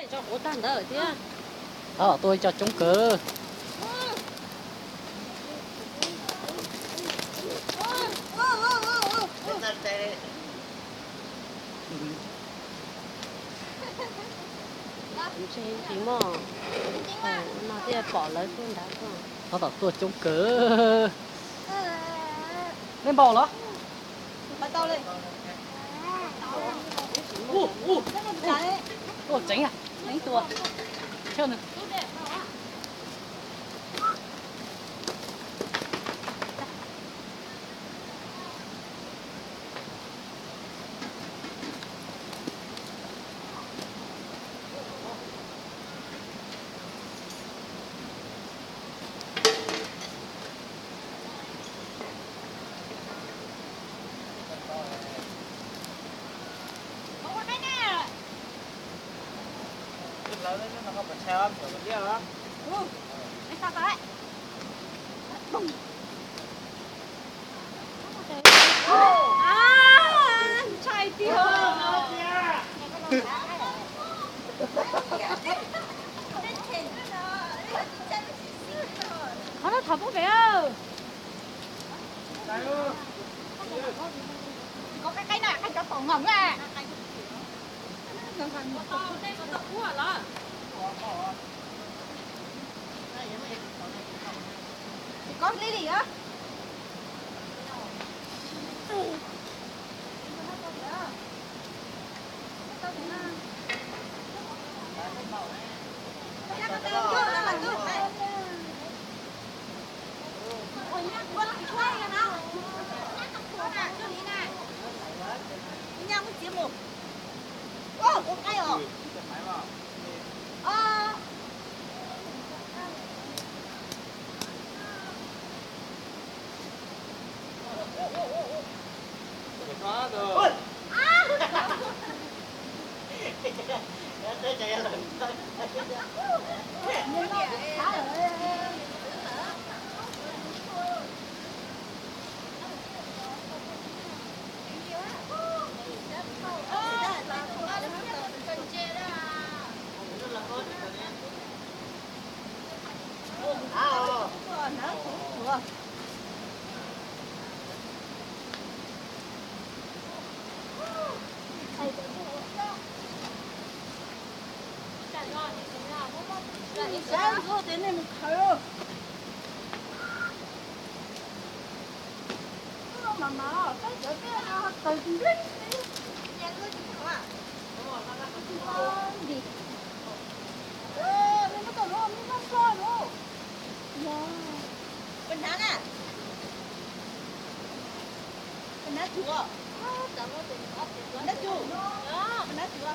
Tso quav tag ntawd thiab. Tab tom tua ib co coob kawg. Ntshai tsis muaj, no thiaj pom lawv tuaj nrad tuaj. Tab tom tuaj coob kawg. Nej npau los? Tuaj tseev, tseev tua. Qhov no thov pub pem. Tsis kov qab qaib na, qaib cov tom ngom na. Tsis kov li li a. Saib ntxuav tias nej mus khaws. Mas mas saib cov tiaj no tawg nplij li. Nws muab tau lub, muab tau lub. Yog. Pes hnav na. Pes hnav tsuv. Pes hnav tsuv. Pes hnav tsuv.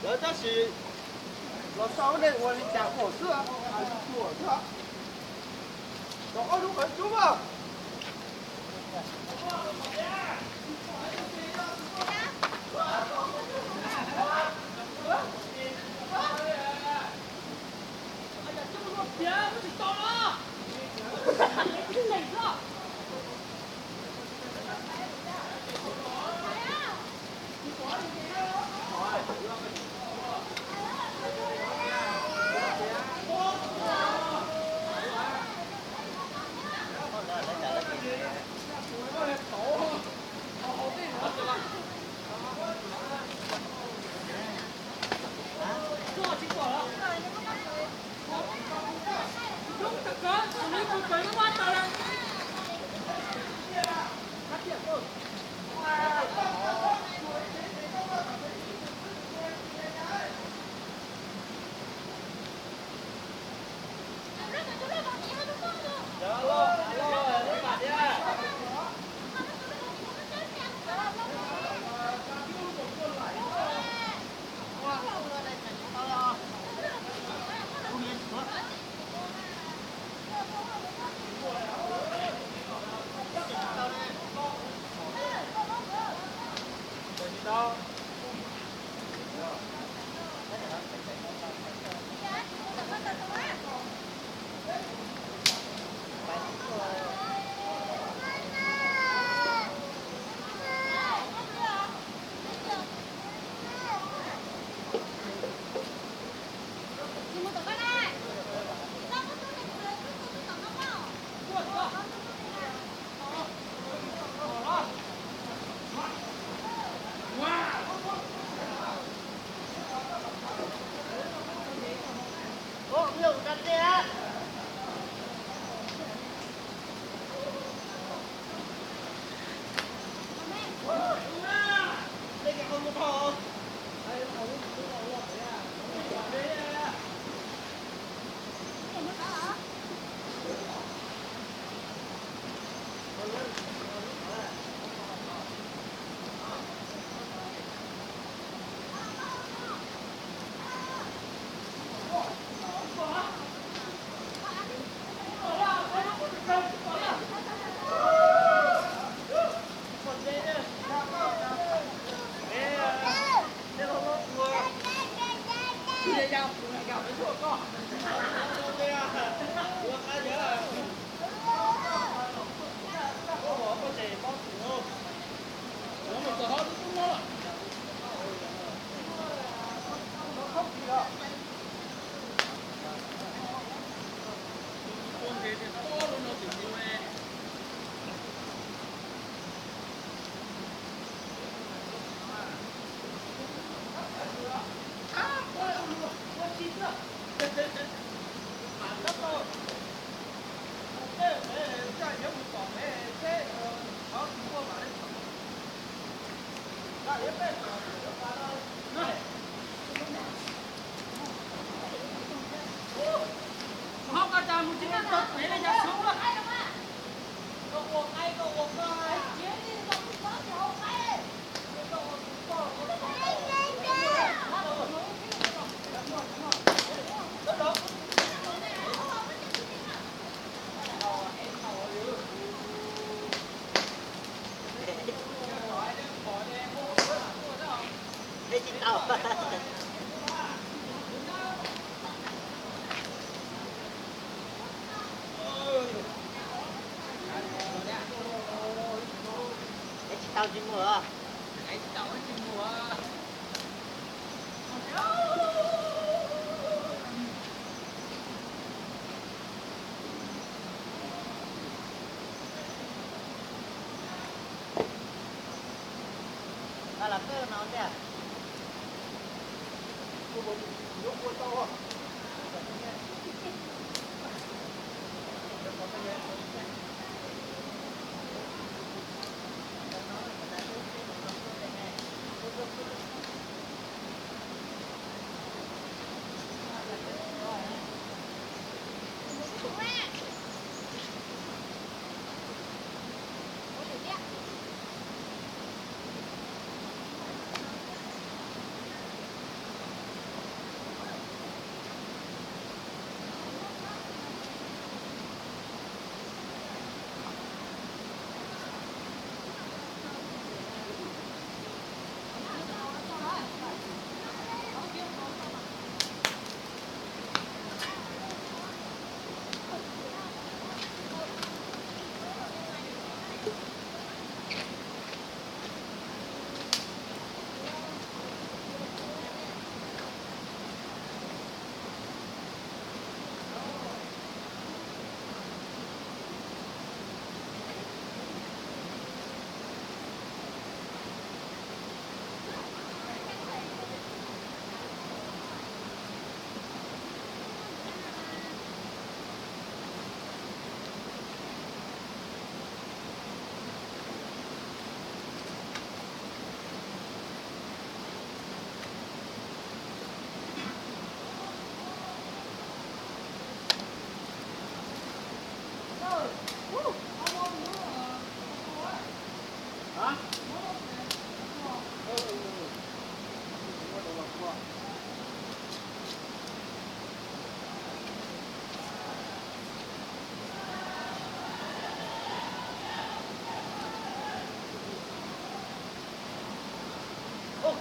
Lawv tab sis los sau nej ua li cas ua xwb, ua xwb. Rau ob lub qhov cub mas. Ej, tsis tau. Ej, tsis tau, tsis muaj. Los peb no tiag.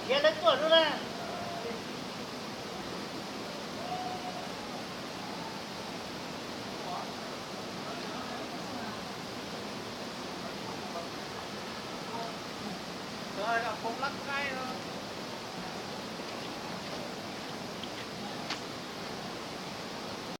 Khiav lawv tuaj lub na. Poob lab qaib.